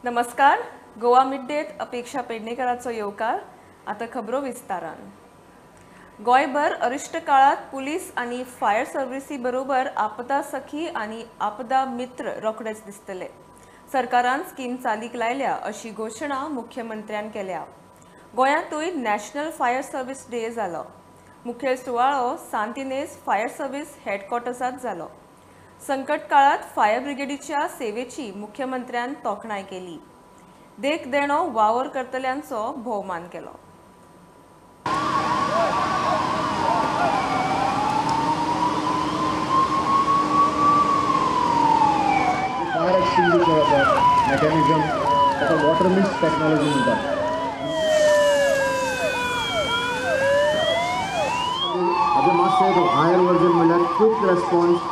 नमस्कार, गोवा मिड डेत अपेक्षा पेडणेकराचो येवकार. आतां खबरो विस्तारान. गोंयभर अरिश्ट काळात पुलीस आनी फायर सर्व्हिसी बरोबर आपदा सखी आनी आपदा मित्र रोखडेच दिसतले. सरकारान स्कीम चालीक लायल्या अशी घोशणा मुख्यमंत्र्यान केल्या. गोंयांतूय नॅशनल फायर सर्व्हिस डे जालो. मुखेल सुवाळो सांतिनेज फायर सर्व्हिस हेडक्वॉर्टर्सांत जालो. संकट काळात फायर ब्रिगेडीच्या सेवेची मुख्यमंत्र्यान तोखणाय केली. देख देणो वावर करतल्यांचो भोवमान केलो. फायर एक्सटिंग्विशर आसा मेकॅनिझम, ताका वॉटर मिस्ट टेक्नॉलॉजी म्हणटात. हाजें मातशें हायर वर्जन म्हणल्यार quick response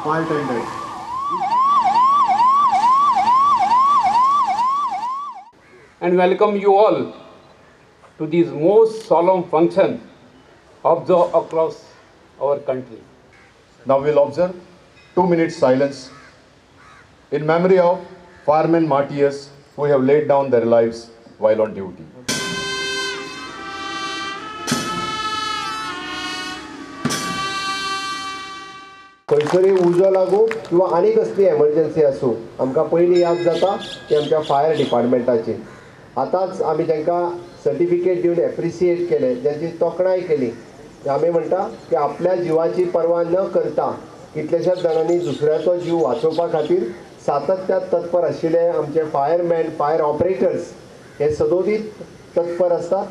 fire tenders. And welcome you all to this most solemn function observed across our country. Now we'll observe 2 minutes silence in memory of firemen martyrs who have laid down their lives while on duty. खंयसरूय उजो लागूं किंवा आनी कसली emergency आसूं, आमकां पयलीं याद जाता ती आमच्या फायर डिपार्टमेंटाची. आतांच आमी तांकां सर्टिफिकेट दिवन एप्रिसिएट केलें, तांची तोखणाय केली. आमी म्हणटा की आपल्या जिवाची पर्वा न करता कितल्याशाच जाणांनी दुसऱ्याचो जीव वाचोवपा खातीर सातत्यात तत्पर आशिल्ले आमचे फायरमॅन, फायर ऑपरेटर्स हे सदोदीत तत्पर आसतात.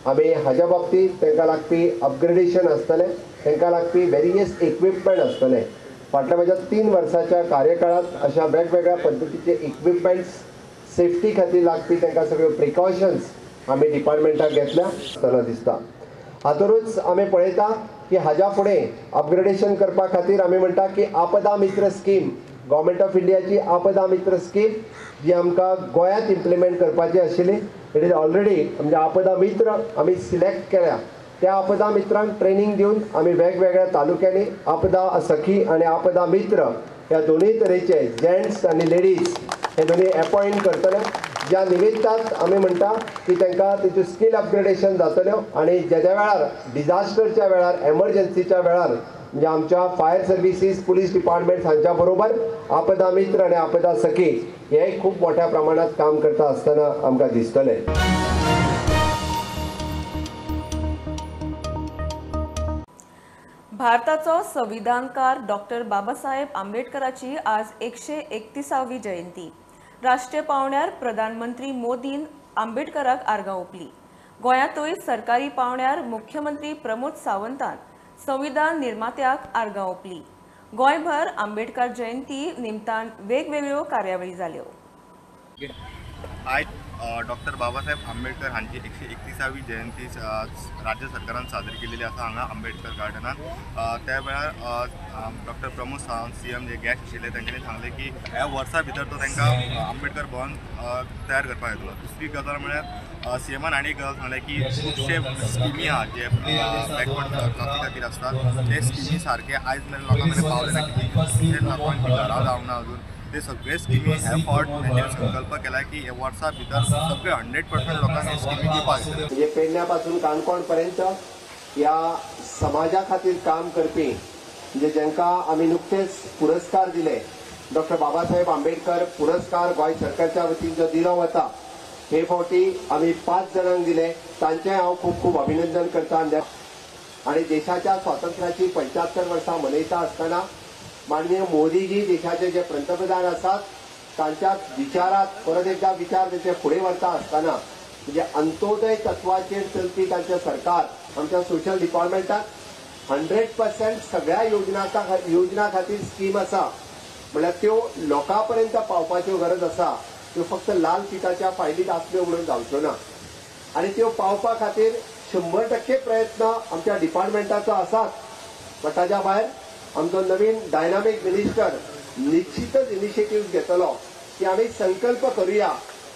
आमी हाज्या बाबतींत तांकां लागपी अपग्रेडेशन आसतलें, तांकां लागपी वेरियस इक्विपमेंट आसतलें. फाटल्या म्हज्या 3 वर्साच्या कार्यकाळांत अशा वेगवेगळ्या पद्दतीचे इक्विपमेंट्स, सेफ्टी खातीर लागपी तांकां सगळ्यो प्रिकॉशन्स आमी डिपार्टमेंटाक घेतल्या आसतना दिसता. हातूंतच आमी पळयता की हाज्या फुडें अपग्रेडेशन करपा खातीर आमी म्हणटा की आपदा मित्र स्कीम, गव्हर्मेंट ऑफ इंडियाची आपदा मित्र स्कीम जी आमकां गोंयांत इम्प्लिमेंट करपाची आशिल्ली, it is already म्हणजे आपदा मित्र आमी सिलेक्ट केल्या. त्या आपदा मित्रांक ट्रेनींग दिवन आमी वेगवेगळ्या तालुक्यांनी आपदा सखी आनी आपदा मित्र ह्या दोनूय तरेचे जेंट्स आनी लेडीज हे दोनूय एपॉयंट करतले. ज्या निमित्तान आमी म्हणटा की तांकां तेच्यो स्कील अपग्रेडेशन जातल्यो आनी ज्या ज्या वेळार डिजास्टरच्या वेळार, एमर्जन्सीच्या वेळार म्हणजे आमच्या फायर सर्विसीस, पुलीस डिपार्टमेंट हांच्या बरोबर आपदा मित्र आनी आपदा सखी हे खूब मोठ्या प्रमाणात काम करता आसतना आमकां दिसतलें. भारताचो संविधानकार डॉक्टर बाबासाहेब आंबेडकराची आज 131वी जयंती. राष्ट्रीय पावंड्यार प्रधानमंत्री मोदीन आंबेडकराक आर्गां ओंपली. गोंयांतूय सरकारी पावंड्यार मुख्यमंत्री प्रमोद सावंतान संविधान निर्मात्याक आर्गां ओंपली. गोंयभर आंबेडकर जयंती निमतान वेगवेगळ्यो कार्यावळी जाल्यो. आयज डॉक्टर बाबासाहेब आंबेडकर हांची 131वी जयंती राज्य सरकारान साजरी केलेली आसा हांगा आंबेडकर गार्डनान. त्या वेळार डॉक्टर प्रमोद सावंत सीएम जे गॅस्ट आशिल्ले तांच्यांनी सांगलें की ह्या वर्सा भितर तो तांकां आंबेडकर भवन तयार करपाक येतलो. दुसरी गजाल म्हळ्यार सीएमान आनी एक गजाल सांगलें की खुबशे स्किमी आहा जे बॅकवर्ड क्लासी खातीर आसतात, ते स्किमी सारके आयज मेरेन लोकां मेरेन पावले ना, कितले लोकांक घरां जावंक ना अजून. ते सगळे स्किमी हे फावट तांणी संकल्प केला की हे वर्सा भितर सगळे 100% लोकांक हे स्किमी दिवपाक जाय. म्हणजे पेडण्या पासून काणकोण पर्यंत ह्या समाजा खातीर काम करपी म्हणजे जांकां आमी नुकतेच पुरस्कार दिले, डॉक्टर बाबासाहेब आंबेडकर पुरस्कार गोंय सरकारच्या वतीन जो दिलो वता, हे फावटी आमी 5 जाणांक दिले, तांचें हांव खूब खूब अभिनंदन करता. आनी देशाच्या स्वातंत्र्याची 75 वर्सां मनयता आसतना माननीय मोदीजी देशाचे जे पंतप्रधान आसात तांच्या विचारात परत एकदा विचार तेचे फुडें व्हरता आसतना म्हणजे अंत्योदय तत्वाचेर चलपी तांचें सरकार आमच्या सोशल डिपार्टमेंटाक 100% सगळ्या योजना खातीर स्कीम आसा, म्हणल्यार त्यो लोकां पर्यंत पावपाच्यो गरज आसा. त्यो फक्त लाल फिताच्या फायलीत आसल्यो म्हणून जावच्यो ना आनी त्यो पावपा खातीर 100% प्रयत्न आमच्या डिपार्टमेंटाचो आसाच. पण ताज्या भायर आमचो नवीन डायनामीक मिनिस्टर निश्चितच इनिशिएटीव घेतलो की आमी संकल्प करूया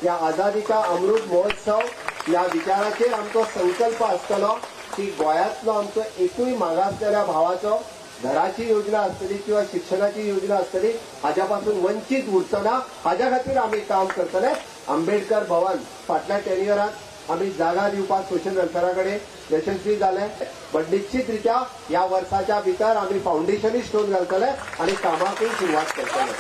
ह्या आझादी का अमृत महोत्सव ह्या विचाराचेर आमचो संकल्प आसतलो की गोंयांतलो आमचो एकूय मागासलेल्या भावाचो घराची योजना आसतली किंवा शिक्षणाची योजना आसतली हाज्या पासून वंचीत उरचो ना, हाज्या खातीर आमी काम करतले. आंबेडकर भवन फाटल्या 10 इयरांत आमी जागा दिवपाक सोशल वेलफेरा कडेन यशस्वी जाले, बट निश्चित रित्या ह्या वर्साच्या भितर आमी फावंडेशनूय स्टोन घालतले आनी कामाकूय सुरवात करतले.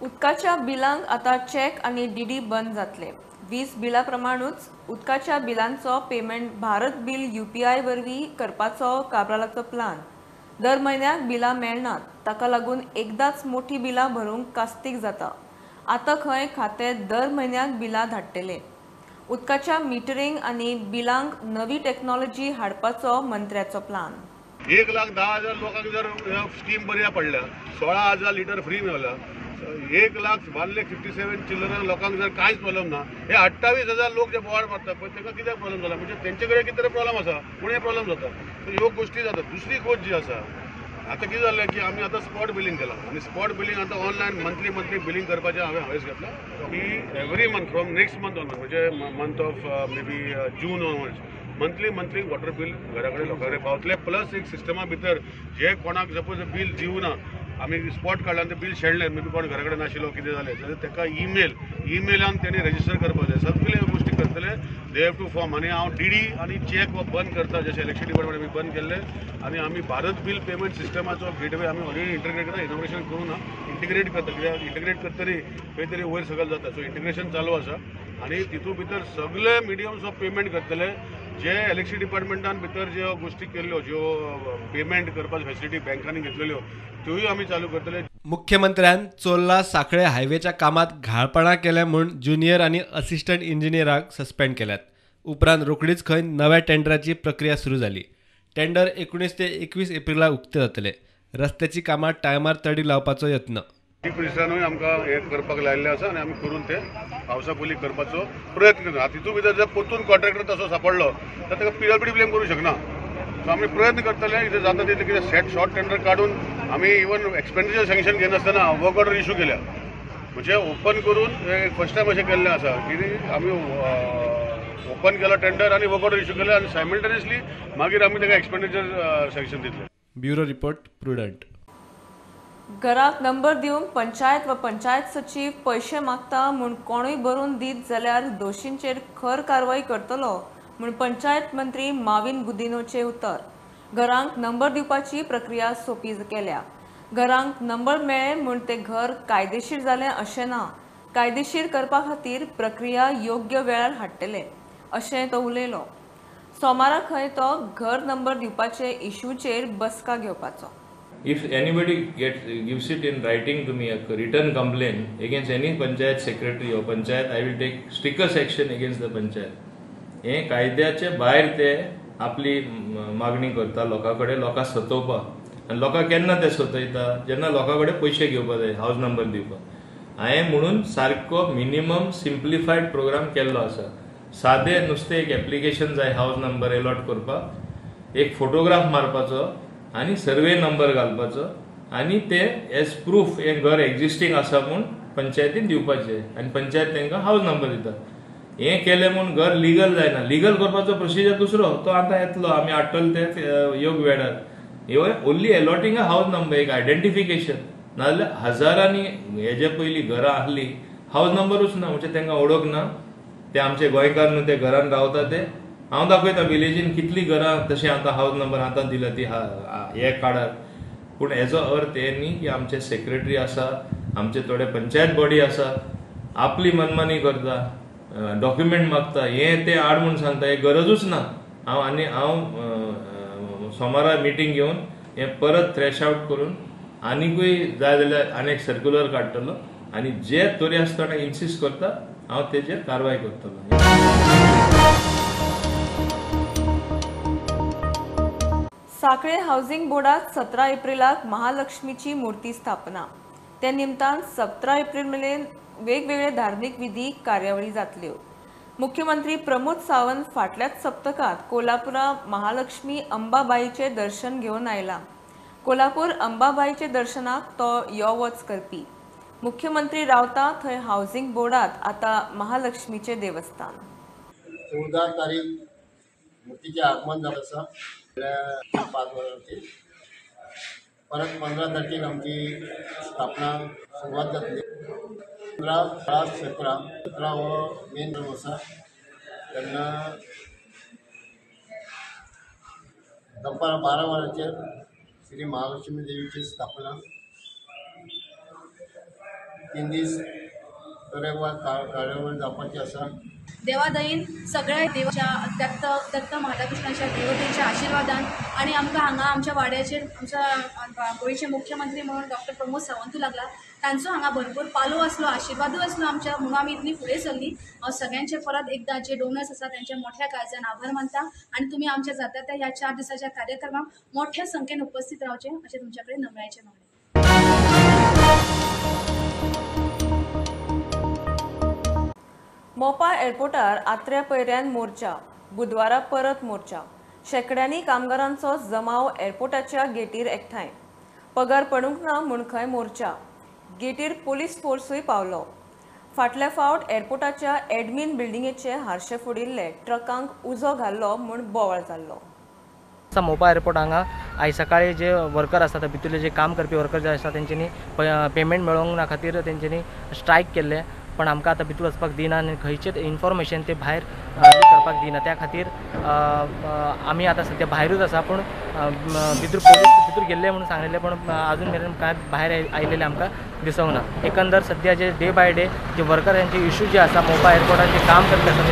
उदकाच्या बिलांक आतां चॅक आनी डीडी बंद जातले. वीज बिला प्रमाणूच उदकाच्या बिलांचो पेमेंट भारत बिल यूपीआय वरवीं करपाचो काब्रालाचो प्लान. दर म्हयन्याक बिलां मेळनात, ताका लागून एकदांच मोठी बिलां भरूंक कास्तीक जाता. आतां खंय खातें दर म्हयन्याक बिलां धाडटले. उदकाच्या मिटरींग आनी बिलांक नवी टॅक्नॉलॉजी हाडपाचो मंत्र्याचो प्लान. 1,10,000 लोकांक जर स्कीम बऱ्या पडल्या, 16,000 लिटर फ्री मेवला, 1,01,57 चिल्लर लोकांक जर कांयच प्रॉब्लम ना, हे 28,000 लोक जे बोवाळ मारता पळय तांकां कित्याक प्रॉब्लम जाला, म्हणजे तेंचे कडेन कितें तरी प्रॉब्लम आसा म्हणून हे प्रॉब्लम जाता. सो ह्यो गोश्टी जाता. दुसरी गोश्ट जी आसा, आतां कितें जालें की आमी आतां स्पॉट बिलींग केलां आनी स्पॉट बिलींग आतां ऑनलायन मंथली मंथली बिलींग करपाचें हांवें हावेस घेतला की every month from next month onward, म्हणजे month of maybe June onward monthly monthly water bill घरा कडेन लोकां कडेन पावतलें. प्लस एक सिस्टमा भितर जे कोणाक सपोज बील दिवना, आमी स्पॉट काडला आनी तें बील शेणलें, मे बी कोण घरा कडेन नाशिल्लो कितें जालें जाल्यार ताका ईमेलान तेणी रजिस्टर करपाक जाय. सगळे गोश्टी करतले, they have to form. आनी हांव डीडी आनी चॅक बंद करता, जशें इलेक्शन डिपार्टमेंट आमी बंद केल्लें आनी आमी भारत बील पेमेंट सिस्टमाचो गेटवे आमी ऑलरेडी इंटिग्रेट करता. इनोग्रेशन करूं ना, इंटिग्रेट करता, कित्याक इंटिग्रेट करतरी खंय तरी वयर सकयल जाता. सो इंटिग्रेशन चालू आसा आनी तितूंत भितर सगळे मिडियम्स ऑफ पेमेंट करतले. जे इलेक्शन डिपार्टमेंटान भितर ज्यो गोश्टी केल्ल्यो, ज्यो पेमेंट करपाक फॅसिलिटी बँकांनी घेतलेल्यो त्योय आमी चालू करतले. मुख्यमंत्र्यान चोर्ला सांखळे हायवेच्या कामात घाळपणा केल्या म्हूण ज्युनियर आनी असिस्टंट इंजिनियराक सस्पेंड केल्यात. उपरांत रोखडीच खंय नव्या टेंडराची प्रक्रिया सुरू जाली. टेंडर 19 ते 21 एप्रिलाक उक्ते जातले. रस्त्याची कामां टायमार तडी लावपाचो यत्न. चीफ मिनिस्टरानूय आमकां हें करपाक लायिल्लें आसा आनी आमी करून ते पावसा पयलीं करपाचो प्रयत्न करता. तितूंत भितर जर परतून कॉन्ट्रॅक्टर तसो सापडलो तर ताका पीडब्ल्यूडी ब्लेम करूं शकना. सो आमी प्रयत्न करतले कितें जाता तितलें कितें सेट शॉर्ट टेंडर काडून आमी इवन एक्सपेंडिचर सँक्शन घेनासतना वर्क ऑर्डर इशू केल्या, म्हणजे ओपन करून फर्स्ट टायम अशें केल्लें आसा की आमी ओपन केलो टेंडर आनी वर्क ऑर्डर इशू केलें आनी सायमल्टेनियसली मागीर आमी ताका एक्सपेंडिचर सँक्शन दितले. Bureau report, Prudent. घराक नंबर दिवंक पंचायत व पंचायत सचीव पयशे मागता म्हूण कोणूय बरोवन दीत जाल्यार दोशींचेर खर कारवाय करतलो म्हूण पंचायत मंत्री माविन गुदिनोचें उतर. घरांक नंबर दिवपाची प्रक्रिया सोंपी केल्या. घरांक नंबर मेळ्ळे म्हूण तें घर कायदेशीर जालें अशें ना, कायदेशीर करपा खातीर प्रक्रिया योग्य वेळार हाडटले अशें तो उलयलो. सोमारा खंय तो घर नंबर दिवपाचे इशूचेर बसका घेवपाचो. If anybody gives it in writing to me, a written complaint against any panchayat secretary or panchayat, I will take strictest action against the panchayat. हे कायद्याचे भायर ते आपली मागणी करता लोकां कडेन, लोकां सतोवपाक. आनी लोकां केन्ना ते सतयता, जेन्ना लोकां कडेन पयशे घेवपाक जाय हावज नंबर दिवपाक. हांवें म्हणून सारको मिनिमम सिम्प्लिफायड प्रोग्राम केल्लो आसा. सादें नुस्तें एक एप्लिकेशन जाय हावज नंबर एलॉट करपाक, एक फोटोग्राफ मारपाचो आनी सर्वे नंबर घालपाचो आनी ते एज प्रूफ हें घर एक्झिस्टींग आसा म्हूण पंचायतीन दिवपाचें आनी पंचायत तांकां हावज नंबर दिता. हें केलें म्हूण घर लिगल जायना. लिगल करपाचो प्रोसिजर दुसरो, तो आतां येतलो, आमी हाडटले ते योग्य वेळार. हे only allotting a house number एक आयडेंटिफिकेशन, नाजाल्यार हजारांनी हेजे पयलीं घरां आहलीं हावज नंबरूच ना, म्हणजे तांकां ओळख ना. ते आमचे गोंयकार न्हू, ते घरान रावता ते. हांव दाखयता विलेजीन कितलीं घरां तशें आतां हावज नंबर आतां दिला ती हे कार्डार. पूण हेजो अर्थ हें न्ही की आमचे सेक्रेटरी आसा, आमचे थोडे पंचायत बॉडी आसा, आपली मनमानी करता, डॉक्युमेंट मागता, हें तें आड म्हूण सांगता. हें गरजूच ना. हांव आनी हांव सोमारा मिटींग घेवन हें परत थ्रेश आवट करून आनिकूय जाय जाल्यार आनी एक सर्क्युलर काडटलो आनी जे तरी आसतना इन्सिस्ट करता हांव तेजेर कारवाय करतलो. सांखळे हावसिंग बोर्डात 17 एप्रिलाक महालक्ष्मीची मूर्ती स्थापना. त्या निमतान 17 एप्रिल मेरेन वेगवेगळे धार्मिक विधी कार्यावळी जातल्यो. मुख्यमंत्री प्रमोद सावंत फाटल्याच सप्तकात कोल्हापुरा महालक्ष्मी अंबाबाईचे दर्शन घेवन आयला. कोल्हापूर अंबाबाईचे दर्शनाक तो यो वच करपी. मुख्यमंत्री रावता थंय हावसिंग बोर्डात आता महालक्ष्मीचे देवस्थान. 14 तारीख मूर्तीचे आगमन जाता आसा 5 वरांचेर. परत 15 तारखेक आमची स्थापना सुरवात जातली. 15, 16, 17 हो मेन आसा. तेन्ना दनपारां 12 वरांचेर श्री महालक्ष्मी देवीची स्थापना. 3 दीस तरेकवार कार्यावळ जावपाची आसा. देवादयेन सगळ्या देवाच्या दत्त दत्त माधाकृष्णाच्या देवतेच्या आशिर्वादान आनी आमकां हांगा आमच्या वाड्याचेर आमच्या गोंयचे मुख्यमंत्री म्हणून डॉक्टर प्रमोद सावंतू लागला तांचो हांगा भरपूर पालो आसलो, आशिर्वादूय आसलो आमच्या, म्हणून आमी इतली फुडें सरली. हांव सगळ्यांचे परत एकदां जे डोनर्स आसा त्यांचे मोठ्या काळजान आभार मानता आनी तुमी आमच्या जाता त्या ह्या 4 दिसाच्या कार्यक्रमाक मोठ्या संख्येन उपस्थित रावचे अशें तुमच्या कडेन नमळायेचें मागणें. मोपा एअरपोर्टार आत्र्या पयऱ्यान मोर्चा, बुधवारा परत मोर्चा. शेकड्यांनी कामगारांचो जमाव एअरपोर्टाच्या गेटीर एकठांय. पगार पडूंक ना म्हूण खंय मोर्चा. गेटीर पोलीस फोर्सूय पावलो. फाटल्या फावट एअरपोर्टाच्या एडमिन बिल्डिंगेचे हारशे फोडिल्ले, ट्रकांक उजो घाल्लो म्हूण बोवाळ जाल्लो. मोपा एअरपोर्ट हांगा आयज सकाळी जे वर्कर आसात भितरले जे काम करपी वर्कर जे आसा तेंच्यांनी पेमेंट मेळोवंक ना खातीर तेंच्यांनी स्ट्रायक केल्ले, पण आमकां आतां भितर वचपाक दिना आनी खंयचेच इन्फॉर्मेशन ते भायर करपाक दिना. त्या खातीर आमी आतां सद्या भायरूच आसा, पूण भितर पोलीस भितर गेल्ले म्हणून सांगलेले, पण अजून मेरेन कांय भायर आयिल्लें आमकां दिसूंक ना. एकंदर सद्या जे डे बाय डे जे वर्करांचे इशू जे आसा मोपा एअरपोर्टार जे काम करपी आसा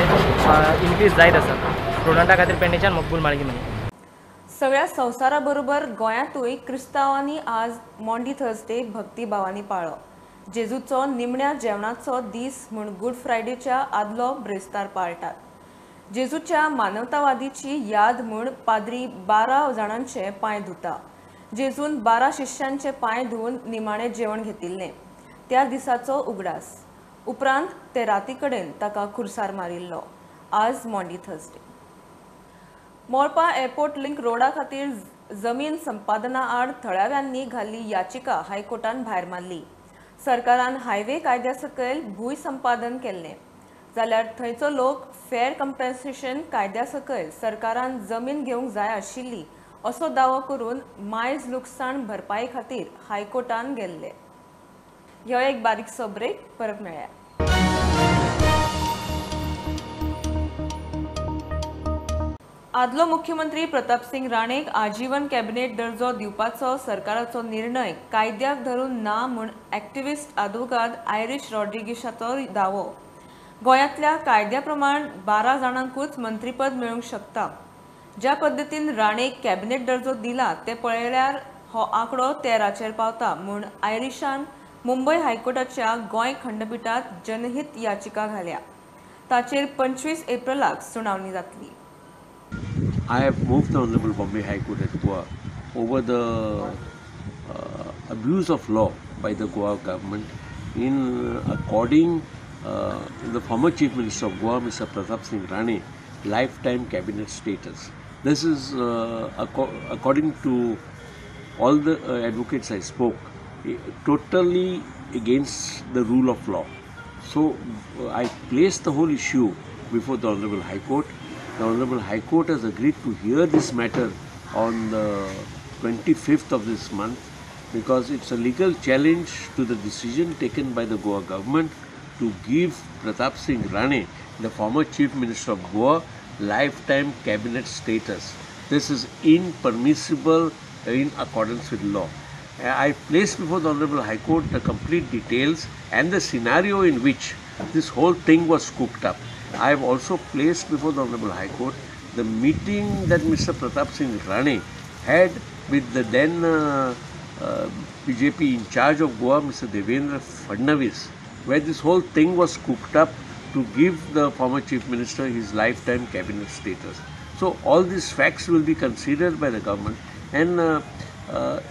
ते इन्क्रीज जायत आसा. स्टुडंटा खातीर पेडणेच्यान मकबूल माळगी म्हणी. सगळ्या संवसारा बरोबर गोंयांतूय क्रिस्तांवांनी आज मॉन्डी थर्सडे भक्तीभावांनी पाळ्ळो. जेजूचो निमण्या जेवणाचो दीस म्हूण गुड फ्रायडेच्या आदलो ब्रेस्तार पाळटात. जेजूच्या मानवतावादीची याद म्हूण पाद्री 12 जाणांचे पांय धुता. जेजून 12 शिष्यांचे पांय धुवन निमाणें जेवण घेतिल्लें त्या दिसाचो उगडास. उपरांत ते राती कडेन ताका खुर्सार मारिल्लो. आज Maundy Thursday. Mopa airport link रोडा खातीर जमीन संपादना आड थळाव्यांनी घाल्ली याचिका हायकोर्टान भायर मारली. सरकारान हायवे कायद्या सकयल भूंय संपादन केल्लें जाल्यार थंयचो लोक फेअर कंपेन्सेशन कायद्या सकयल सरकारान जमीन घेवंक जाय आशिल्ली असो दावो करून मायज लुकसाण भरपाई खातीर हायकोर्टान गेल्ले. ह्यो एक बारीकसो ब्रेक, परत मेळया. आदलो मुख्यमंत्री प्रताप सिंग राणेक आजीवन कॅबिनेट दर्जो दिवपाचो सरकाराचो निर्णय कायद्याक धरून ना म्हूण एक्टिविस्ट आदवोगाद आयरिश रॉड्रिगीशाचो दावो. गोंयांतल्या कायद्या प्रमाण 12 जाणांकूच मंत्रीपद मेळूंक शकता. ज्या पद्दतीन राणेक कॅबिनेट दर्जो दिला ते पळयल्यार हो आंकडो 13चेर पावता म्हूण आयरिशान मुंबय हायकोर्टाच्या गोंय खंडपिठांत जनहीत याचिका घाल्या. ताचेर 25 एप्रिलाक सुनावणी जातली. I have moved the Honorable Bombay High Court at Goa over the abuse of law by the Goa government in according the former Chief Minister of Goa, Mr. Pratap Singh Rane, lifetime cabinet status. This is according to all the advocates I spoke, totally against the rule of law. So I placed the whole issue before the Honorable High Court. The Honorable High Court has agreed to hear this matter on the 25th of this month because it's a legal challenge to the decision taken by the Goa government to give Pratap Singh Rane, the former Chief Minister of Goa, lifetime cabinet status. This is impermissible in accordance with law. I placed before the Honorable High Court the complete details and the scenario in which this whole thing was cooked up. I have also placed before the Honorable High Court the meeting that Mr. Pratap Singh Rane had with the then BJP in charge of Goa, Mr. Devendra Fadnavis, where this whole thing was cooked up to give the former Chief Minister his lifetime cabinet status. So all these facts will be considered by the government, and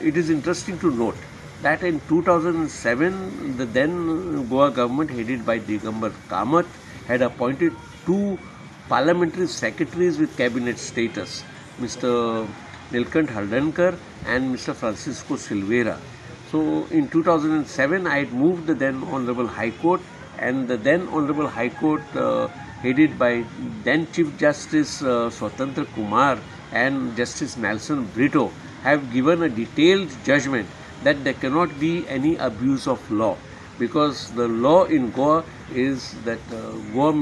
it is interesting to note that in 2007, the then Goa government headed by Digambar Kamath had appointed two parliamentary secretaries with cabinet status, Mr. Nilkant Haldankar and Mr. Francisco Silveira. So in 2007, I had moved the then Honorable High Court, and the then Honorable High Court headed by then Chief Justice Swatantra Kumar and Justice Nelson Brito have given a detailed judgment that there cannot be any abuse of law, because the law in Goa is that Goa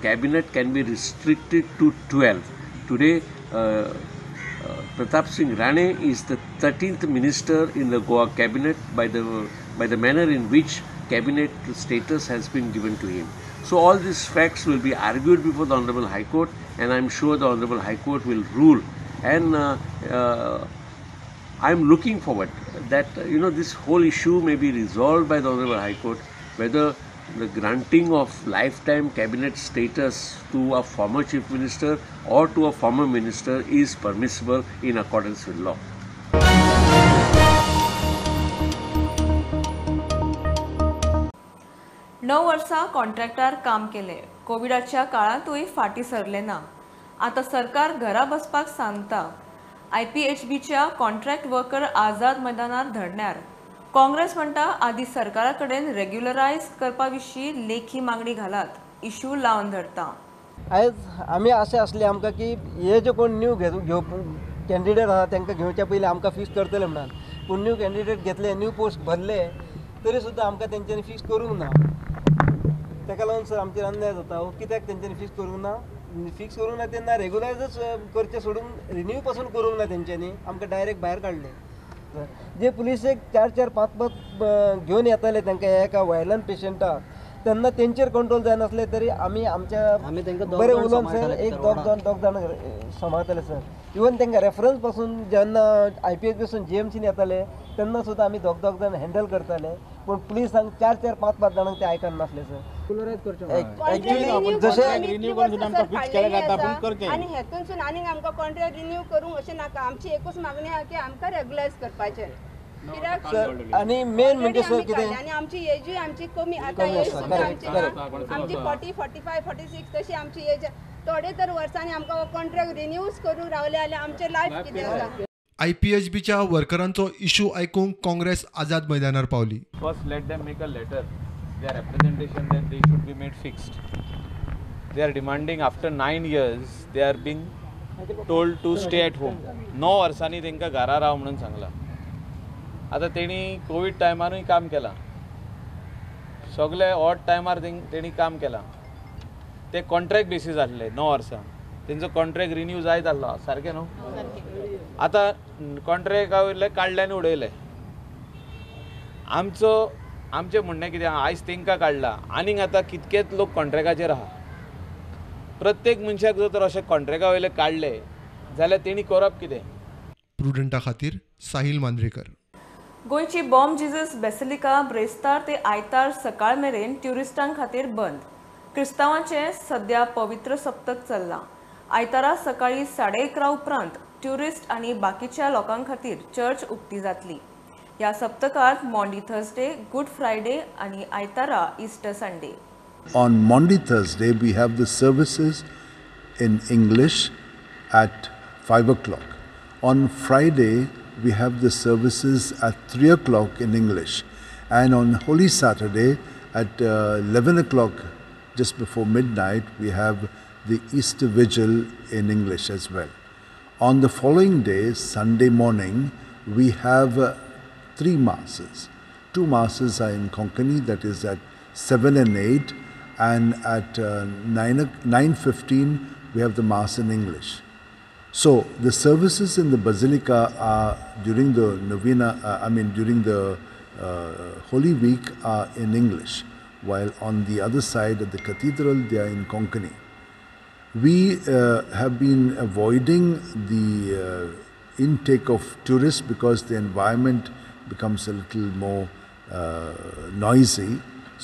cabinet can be restricted to 12. Today, Pratap Singh Rane is the 13th minister in the Goa cabinet by the manner in which cabinet status has been given to him. So all these facts will be argued before the Honorable High Court, and I am sure the Honorable High Court will rule. And I am looking forward that this whole issue may be resolved by the Honorable High Court, whether the granting of lifetime cabinet status to a former chief minister or to a former minister is permissible in accordance with law. 9 वर्सां कॉन्ट्रॅक्टार काम केले, कोविडाच्या काळांतूय फाटीं सरले ना. आतां सरकार घरा बसपाक सांगता. आयपीएचबीच्या कॉन्ट्रॅक्ट वर्कर आझाद मैदानार धरण्यार. काँग्रेस म्हणटा आदी सरकारा कडेन रेग्युलरायज करपा विशीं लेखी मागणी घालात, इश्यू लावन धरता. आयज आमी आशा आसली आमकां की हे जे कोण न्यू कॅन्डिडेट आसा तांकां घेवच्या पयलीं आमकां फिक्स करतले म्हणून, पूण न्यू कॅन्डिडेट घेतले, न्यू पोस्ट भरले तरी सुद्दां आमकां तेंच्यांनी फिक्स करूंक ना. ताका लागून सर आमचेर अन्याय जाता. हो कित्याक तेंच्यांनी फिक्स करूंक ना? फिक्स करूंक ना तेन्ना रेगुलरायजच करचें सोडून रिन्यू पासून करूंक ना तेंच्यांनी, आमकां डायरेक्ट भायर काडले. जे पुलीस एक 4 4 5 5 घेवन येताले तांकां एका व्हायलंट पेशंटाक, तेन्ना तेंचेर कंट्रोल जायनासले तरी आमी आमच्या बरें उलोवन सर एक दोग जाण सांबाळताले सर. इवन तांकां रेफरन्स पासून जेन्ना आयपीएच पासून जीएमसीन येताले तेन्ना सुद्दां आमी दोग दोग जाण हँडल करताले, पूण पुलिसांक 4 4 5 5 जाणांक ते आयकनासले सर. एक्चुअली जशें आनी हेतूनसून आनीक आमकां कॉन्ट्रॅक्ट रिन्यू करूंक अशें नाका. आमची एकूच मागणी आहा की आमकां रेगुलरायज करपाचें. कित्याक आनी मेन म्हणजे सर कितें, आनी आमची एजूय आमची कमी आतां, एज सुद्दां आमची 40 45 46 तशी आमची एज. थोडे तर वर्सांनी आमकां कॉन्ट्रॅक्ट रिन्यूज करूंक रावले जाल्यार आमचें लायफ कितें आसा. आयपीएचबीच्या वर्करांचो इश्यू आयकूंक काँग्रेस आझाद मैदानार पावली. First let them make a letter, their representation that they should be made fixed. They are demanding after 9 years they are being told to stay at home. 9 वर्सांनी तांकां घरा राव म्हणून सांगलां. आतां तेणी कोवीड टायमारूय काम केलां, सगळे ऑड टायमार तेणी काम केलां. ते कॉन्ट्रॅक्ट बेसीस आसले 9 वर्सां, तेंचो कॉन्ट्रॅक्ट रिन्यू जायत आसलो सारकें न्हू. आतां कॉन्ट्रॅक्टा वयले काडले आनी उडयले. आमचो आमचें म्हणणें कितें, आयज तांकां काडला आनीक आतां कितकेच लोक कॉन्ट्रॅक्टाचेर आहा. प्रत्येक मनशाक जर तर अशें कॉन्ट्रॅक्टा वयले काडले जाल्यार तेणी करप कितें? प्रुडंटा खातीर साहिल मांद्रेकर. गोंयची बॉम जीजस बेसिलिका ब्रेस्तार ते आयतार सकाळ मेरेन ट्युरिस्टां खातीर बंद. क्रिस्तांवांचें सद्या पवित्र सप्तक चल्लां. आयतारा सकाळी 11:30 उपरांत ट्युरिस्ट आनी बाकीच्या लोकां खातीर चर्च उक्ती जातली. ह्या सप्तकांत मॉन्डी थर्सडे, गुड फ्रायडे आनी आयतारा Easter Sunday. On Maundy Thursday, we have the services in English at 5 o'clock. On Friday, we have the services at 3 o'clock in English. And on Holy Saturday at 11 o'clock, just before midnight, we have the Easter Vigil in English as well. On the following day, Sunday morning, we have 3 masses. 2 masses are in Konkani, that is at 7 and 8, and at 9:15 we have the mass in English. So the services in the Basilica are during the novena, during the Holy Week are in English, while on the other side at the cathedral they are in Konkani. We have been avoiding the intake of tourists because the environment becomes a little more noisy.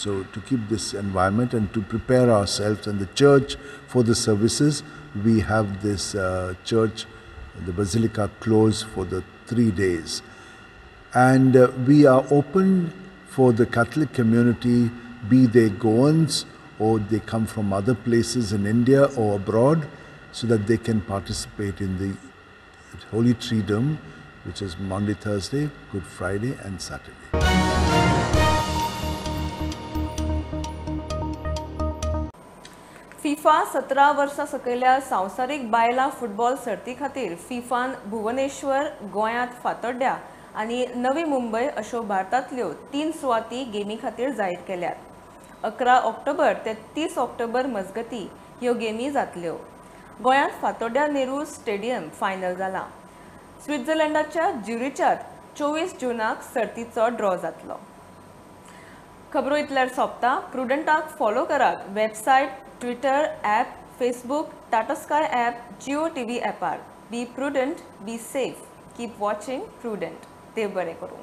So to keep this environment and to prepare ourselves and the church for the services, we have this church, the Basilica, closed for the 3 days. And we are open for the Catholic community, be they Goans or they come from other places in India or abroad, so that they can participate in the Holy Triduum, which is Maundy Thursday, Good Friday and Saturday. FIFA FIFA 17 वर्सां सकयल्या संवसारीक बायलां football सर्ती खातीर फिफान भुवनेश्वर, गोंयांत फातोड्ड्या आनी नवी मुंबय अश्यो भारतांतल्यो 3 सुवाती गेमी खातीर जाहीर केल्यात. 11 ऑक्टोबर ते 30 ऑक्टोबर मजगती ह्यो गेमी जातल्यो. गोंयांत फातोड्ड्या नेहरू स्टेडियम फायनल जाला. स्वित्झर्लंडाच्या ज्युरिचात 24 जूनाक सर्तीचो ड्रॉ जातलो. खबरो इतल्यार सोंपता. प्रुडंटाक फॉलो करात website, Twitter, app, Facebook, Tata Sky app, Jio TV ॲपार. Be prudent, be safe, keep watching Prudent. देव बरें करूं.